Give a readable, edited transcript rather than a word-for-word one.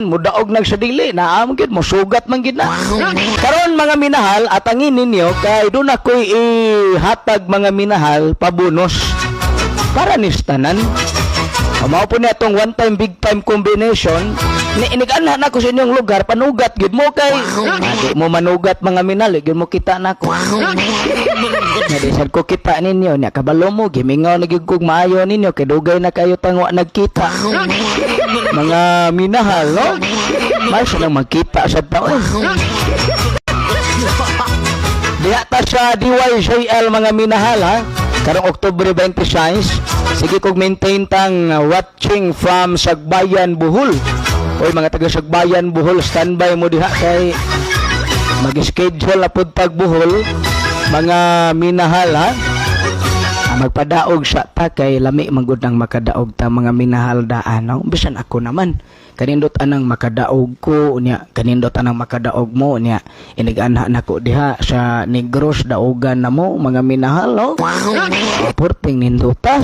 Mudaog nag sa dili na am gid, mosugat man gid na. Karon, mga minahal, atangin ninyo kay doon ako'y ihatag, mga minahal, pabonus para nis tanan. Mao po niya itong one time big time combination ni iniganha na ko sa inyong lugar, panugat gid mo kay di mo manugat, mga minahal, gid mo kita nako. Nga di sad ko kita ninyo nya, kabalo mo gimingaw na gyud kog maayo ninyo kay dugay na kayo tangwa nagkita, mga minahal, no? Mas nang magkita sa taon. Diha ta sa DYJL, mga minahal, ha. Karong Oktubre 26, sige kog maintain tang watching from Sagbayan, Bohol. Oy, mga taga Sagbayan, Bohol, standby mo diha kay mag-schedule na pud tag Bohol, mga minahal, ha. Magpadaog sa ta kay lami man gud nang makadaog ta, mga minahal, daan, no? Bisan ako naman, kanindot anang makadaog ko unya, kanindot anang makadaog mo unya, iniganha nako diha sa Negros, daogan na mo, mga minahal, no? Porting nindota.